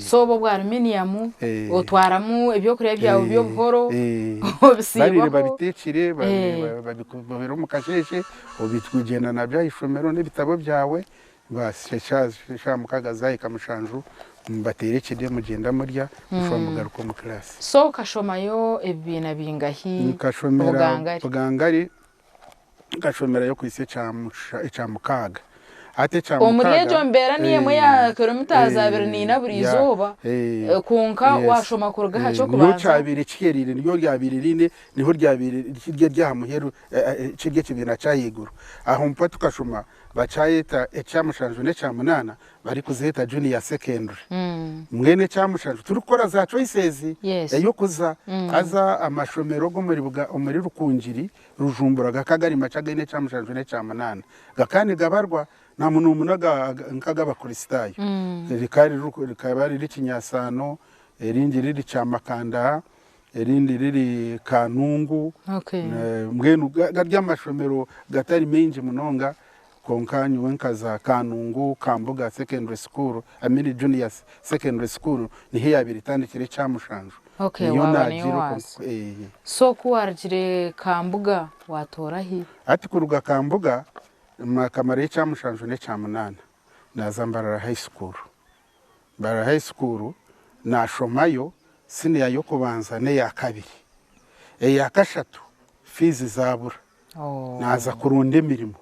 So obwo bwa aluminium otwaramu ebyokurya byawe by'obuhoro Babire obisiibaho. babiteekire babire omu kasheeshe ogyenda nabyo aha ishomero n'ebitabo byawe baasi eshaaha mukaaga zaahika mushanju mubateera ekide mugyenda murya mushuba mugaruka omu kiraasi. So okashomayo ebibiina bingahi Nkashomera Bugangari? Bugangari nkashomerayo okuhitsya ekya mukaaga. Hati ekya Omuri mukaaga egyo mbeera niyo emwe ya kilometres 24 buri izooba, kwonka waashoma kuruga aha Niho ky'okubanza. kyabaire kihereire, niryo ryabaire riine, niho ryabaire riri ery'aha muheru, kiri ekibiina ky'ahaiguru. Aho mpaho tukashoma bakyayeta ekya mushanju n'ekya munaana barikuzeeta junior secondary. Mbwenu ekya mushanju turikukora za choices ey'okuza haza amashomero g'omuri omuri Rukungiri Rujumbura gakaba gari makye againe ekya mushanju n'ekya munaana. Gakaba nigabarwa na muno muno nk'ag'Abakristaayo. Rikaba riri Kinyasaano, erindi riri Kyamakanda, erindi riri Kanungu. Mbwenu gari amashomero gatari maingi munonga kwonka nyowe nkaza Kanungu, Kambuga Secondary School, I mean Junior Secondary School niho yaabaire etandikira ekya mushanju. Okay, Niyo waaba niyo naagiire okwo waaza. eh. So ku waarugire Kambuga waatoora hi? Hati kuruga Kambuga nkamarayo ekya mushanju n'ekya munaana naaza Mbarara High School. Mbarara High School naashomayo siniya y'okubanza n'eya kabiri. Eya kashatu fiizi zaabura naaza kuronda emirimo.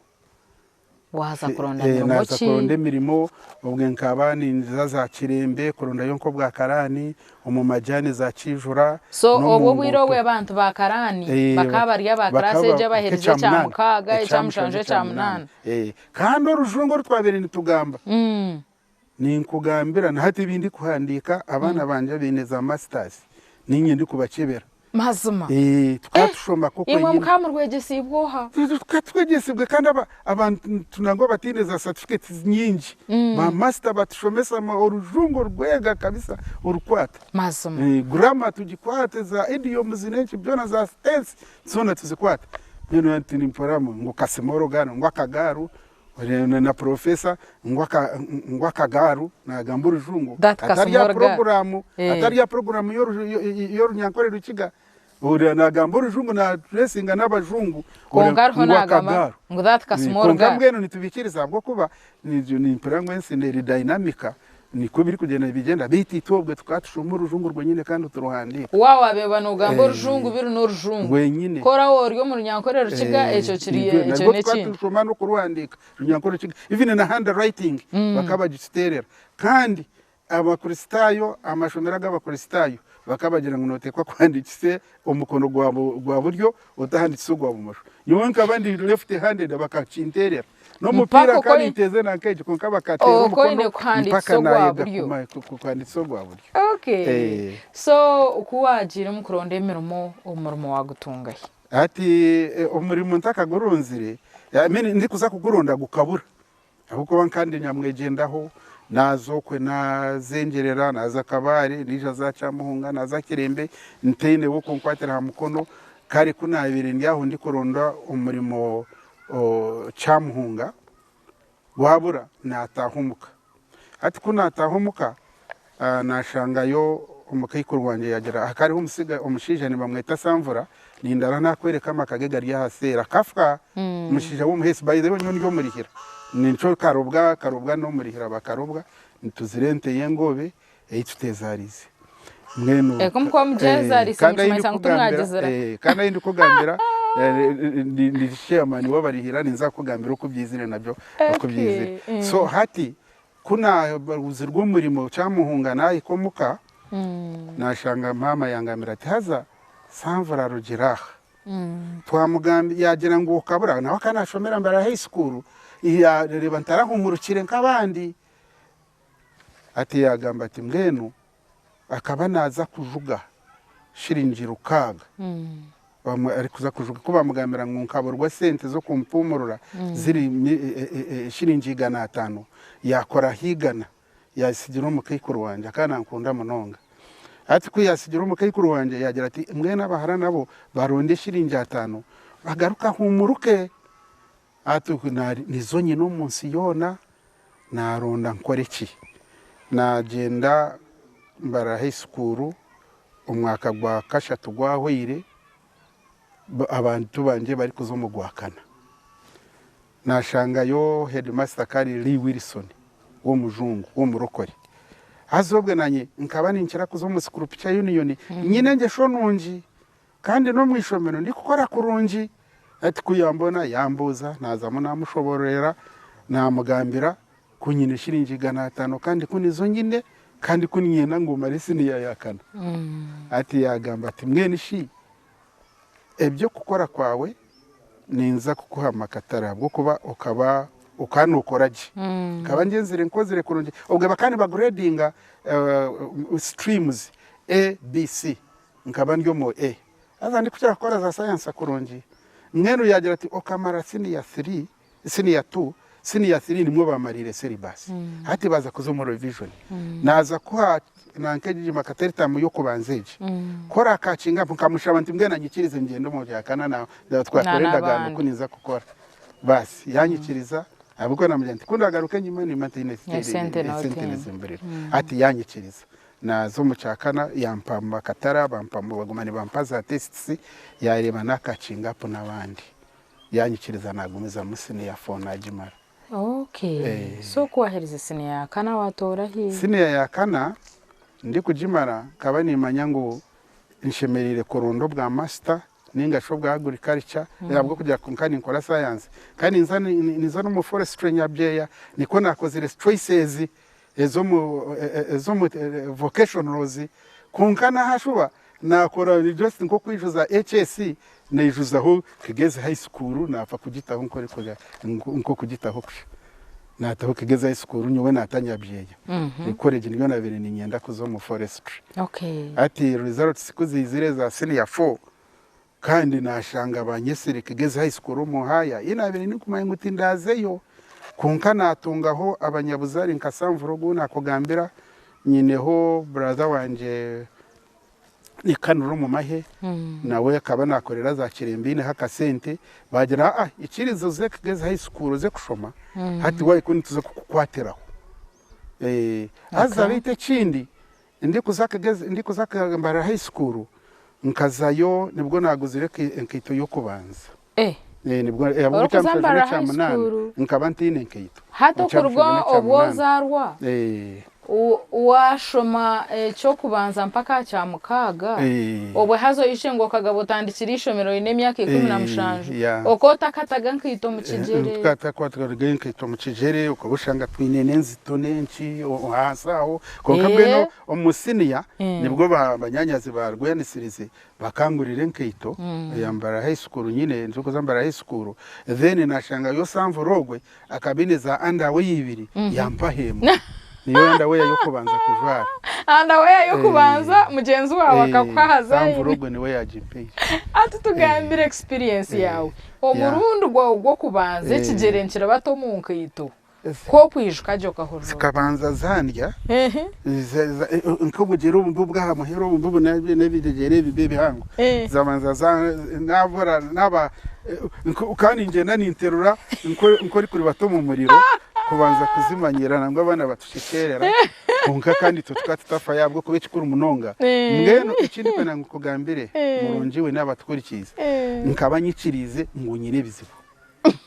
Waaza kuronda mirimo Naaza ki? kuronda emirimo, obwe nkaba ninza za Kirembe kurondayo nk'obwa karaani, omu majani za Kijura So n'omu obwo obwire nguuto. obwe abantu ba karaani bakaba bari aba kiraasi Bakaba egyo abaherize nk'ekya ekya munaana, mukaaga, ekya ekya mushanju, mushanju, ekya ekya munaana. munaana. Kandi orujungu oru twabaire nitugamba, Ninkugambira na hati ebi ndikuhandiika abaana bangye abaine za masters niinye ndikubakyebera. Mazima? Eeh tukaba tushoma kwo Imwe kwenyine. mukaba murwegyesiibwe oha? Tukaba twegyesiibwe kandi abantu nangwa abataine za certificates nyingi ba master batushomesa orujungu orwega kabisa orukwata. Mazima. Grammar tugikwate za idioms n'enki byona za tense zoona tuzikwate. Mbwenu hati nimpurira ngu kasimorogano ngu akagaaro Na professor ngu akagaaru nagamba orujungu That atari aha kasmall girl. program Eh. atari aha program y'orunyankore rukiga Ori nagamba orujungu nadressinga n'abajungu Kwonka ariho ngu nagamba akagaaru ngu that ka small Kwonka girl. mbwenu nitubikiriza ahabw'okuba nimpurira ngu ensi eri dynamic nikwo birikugyenda nibigyenda beitu itwe obwe tukaba tushoma orujungu rwenyine kandi turuhandiika. Waaba waabeeba noogamba orujungu biri n'orujungu. Rwenyine. Ku oraabe ori omu Runyankore Rukiga ekyo kiri ekyo Narwo tukaba n'ekindi. turushoma n'okuruhandiika Runyankore Rukiga. Even na handwriting bakaba bagituteerera. Kandi Abakristaayo, amashomero ag'Abakristaayo bakaba bagira ngu nooteekwa kuhandiikisa omukono gwa buryo otahandiikisa ogwa bumosho. Nyowe nkaba ndi left handed bakakinteerera. N'omupiira Mpaka nkaba oku ninteeza nanka egi kwonka bakateera oku omukono oine kuhandiikisa mpaka ogwa naayega buryo. kuhandiikisa ogwa buryo. Okay. Eh. So ku waagiire omu kuronda emirimo, omurimo waagutunga hi? Hati omurimo ntakagurunzire, I mean ndikuza kuguronda gukabura. Ahabw'okuba nka ndi nyamwegyendaho, naaza okwe naazengyerera, naaza Kabale, naija za Kyamuhunga, naaza Kirembe, ntaine w'okunkwatira aha mukono, kare ku naabaire ndi aho ndikuronda omurimo Kyamuhunga, gwabura, naataaha omuka. Hati ku naataaha omuka, naashangayo omukaikuru wangye yaagira hakaba hariho omushaija nibamweta Sanvura, nindara naakworeka amaka ge gari aha seeri, akafa, omushaija w'omuheesi, by the way nyowe ndi omurihira, nikyo Karobwa, Karobwa n'omurihira ba Karobwa, nituzira ente y'engoobe ei tuteezaariize. Mbwenu Eka omu kuba mugyezaariise kandi ahi nikimanyisa ngu ndikugambira timwagizira. kandi ahi ndikugambira ndi chairman w'abarihira ninza kukugambira oku byizire nabyo oku byizire. Okay. So hati ku naabuzirwe omurimo kyamuhunga naahika omuka naashanga maama yangambira ati haza Sanvura arugire aha. Twamugambira yaagira ngu okabura nawe akaba naashomera Mbarara High School yaareeba ntarahumurukire nk'abandi. Hati yaagamba ati mbwenu akaba naaza kujuga shiringi rukaaga arikuza kujuga ku baamugambira ngu nkaburwa esente z'okumpuumurura ziri shiringi 500 yaakoraho igana yaazitsigira omukaikuru wangye akaba nankunda munonga. Hati ku yaatsigira omukaikuru wangye yaagira ati mbwenu abahara nabo baronde eshiringi ataano bagaruke ahuumuruke. Hati nizo nyine omu nsi yoona, naaronda nkore ki? Naagyenda Mbarara High School omwaka gwa kashatu gwahweire abantu bangye barikuza omu gwakana. Nashangayo headmaster kari Lee Wilson w'omujungu w'omurokore. Haza obwe nanye nkaba ninkira kuza omu Scripture Union nyine engyesho nungi kandi n'omu ishomero ndikukora kurungi. Hati ku yambona yambuuza nazamu namushobororera namugambira ku nyine shiringi 500 kandi ku nizo nyine kandi ku niinyenda ngu mmare siniya ya kana. Hati yagamba ati mbwenu shi eby'okukora kwawe ninza kukuha amakatare ahabw'okuba okaba okaba nookora gye. Nkaba ngyenzire nkozire kurungi. Obwe bakaba nibagureedinga streams A, B, C. Nkaba ndi omu A. Haza ndikukira kukora za sayansa kurungi. Mbwenu yaagira ati okamara siniya three, siniya two, siniya three nimwo baamariire syllabus. Hati baaza kuza omu revision. Naaza kuha nanka egi makateritamu y'okubanza egi. Ku orakakinga nkamushaba nti mbwenu anyikirize ngyende omu byakana na twakora endagaano oku ninza kukora. Baasi yanyikiriza ahabw'okuba namugira nti ku ndagaruka enyima nimba ntaine esente nezimburira. Hati yanyikiriza. Naaza omu kyakana yampa akatara bampa baguma nibampa za tests yareeba nakakinga apu n'abandi. Yanyikiriza nagumizamu siniya four nagimara. Okay. So ku waaherize siniya ya kana waatoora hi? Siniya ya kana ndikugimara nkaba nimanya ngu nshemereire kuronda obwa masita ninga shi obwa agriculture ahabw'okugira ngu nkaba ninkora sayansi kandi ninza ninza n'omu forestry nyabyeya nikwo naakozire choices ez'omu ez'omu vocationals kwonka nahashuba naakora just nk'okwijuza HS naijuzaho Kigezi High School naafa kugitaho nk'okugitaho kusha. Naataho Kigezi High School nyowe naata Nyabyeya. College niyo naabaire niinyenda kuza omu forestry. Hati results ku ziizire eza senior four, kandi naashanga banyetsire Kigezi High School omu Haya ei naabaire ndikumanya ngu tindaazeyo. Kwonka naatungaho abanyabuzaare nka Sanvura ogu ou naakugambira, nyineho brother wangye Nikanura omu mahe, nawe akaba naakorera za Kirembe aineho akasente, baagira aa ikiriza oze Kigezi High School oze kushoma, hati waahika nituza kukukwatiraho. Haza beitu ekindi, ndikuza Kigezi ndikuza Mbarara High School, nkazayo nibwo naaguzire enkaito y'okubanza. Nibwo Orikuza Mbarara High School? Nkaba ntaine nkaito. Hati okuruga obu ozaarwa, waashoma eky'okubanza mpaka aha kyamukaaga, obwe haza oije ngu okagaba otandikire eishomero oine emyaka 17, okaba otakataga nkaito omu kigyere? Tukaba tutakwataga enkaito omu kigyere, okaba oshanga twine n'enzito n'enki ahansi aho, kwonka mbwenu omu siniya nibwo banyaanyazi baarwenisirize Bakangurira enkaito ya Mbarara High School nyine ndikuza Mbarara High School then nashangayo Sanvura ogwe akaba aine za underwear ibiri yampaho emwe niyo underwear y'okubanza kujwara. Underwear y'okubanza mugyenzi waawe akakuha aha Zaini. Sanvura ogwe niwe yagimpaire. Hati tugambire experience yaawe omurundi gwawe gw'okubanza ekigyere nikirabata omu nkaito. Ku okwijuka gye okahurira ota? Zikabanza zandya nk'obugyere obu obw'aha muheru obu n'ebigyere ebi ebihango zabanza nabura naba kandi ningyenda ninterura nk'orikuribata omu muriro kubanza kuzimanyira nangwa abaana batushekyerera kwonka kandi itwe tukaba tutafayo ahabw'okuba ekikuru munonga mbwenu eki ndikwenda ngu nkugambire murungi we n'abatuhurikiize nkaba nyikiriize ngu nyine ebizibu.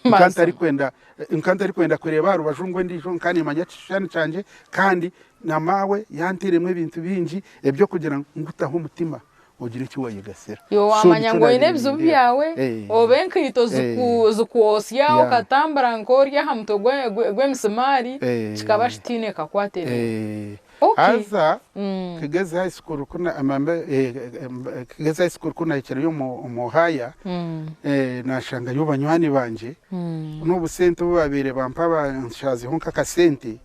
Nka ntarikwenda nka ntarikwenda kureeba aha rubaju ngu endiijo nka niimanya ekishushani kyangye kandi na maawe yanteiremu ebintu bingi eby'okugira ngu taho omutima ogire eki waayegasira. Iwe So waamanya nikyo ngu oine naabaire ebizibu nindeeba. byawe, oba enkaito zikwosya okatambura nk'ori aha mutwe gw'emisimaari, kikaba kitaine kakwate naiwe. Okay. Haza Kigezi High School ku na- mambe- eh, eh, Kigezi High School ku nahikireyo omu omu haya nashangayo banywani bangye n'obusente obu babaire bampa banshaziho nk'akasente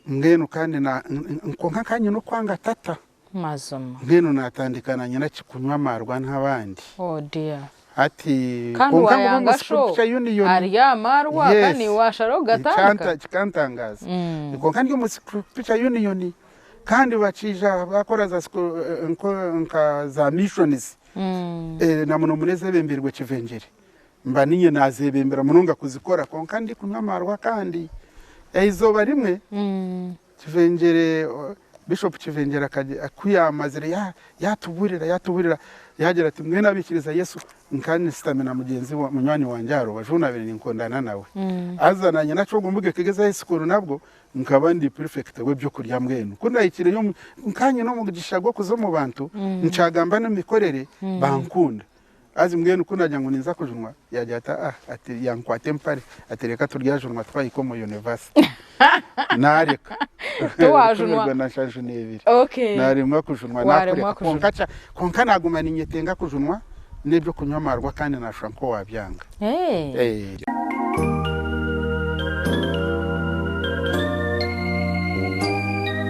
mbwenu kandi na- n- n- kwonka nkaba nyine okwanga tata. Mazima. Mbwenu natandika nanye naki kunywa amarwa nk'abandi. Oh dear. Hati Kandi kwonka ngu wayanga omu sho Scripture Union ari amarwa Yes. kandi iwe washaraho kugatandika. Kikantangaza. Kwonka ndi omu Scripture Union kandi bakiija bakora za nka za missions na muno muno ezebembirwe Kivengere. Mba ninye nazebembera munonga kuzikora kwonka ndikunywa amarwa kandi. Eizooba rimwe Kivengyere Bishop Kivengere akagira ku yaamazire ya yaatubuurira yaatubuurira yaagira ati mbwenu abaikiriza Yesu nka nshutami na mugyenzi wa munywani wangye aha rubaju ou naabaire ninkundana nawe. Haza naanye nakyo ogwo mbuga ekegeza high school nabwo nkaba ndi prefect w'ebyokurya mbwenu. Ku naahikireyo omu nka nyine omugisha gw'okuza omu bantu nkyagamba n'emikorere bankunda. Haza mbwenu ku naagira ngu ninza kujunwa, yaagira ati, Ah, ati yankwata empare, ati reka turyajunwa twahika omu yunivasite. Naareka. Tiwaajunwa. 17. Okay. Naaremwa kujunwa, Waaremwa naakureka. kujunwa. Kwonka kya, kwonka naaguma ninyetenga kujunwa n'eby'okunywa amaarwa kandi naashusha nk'owaabyanga. Hey. Eh.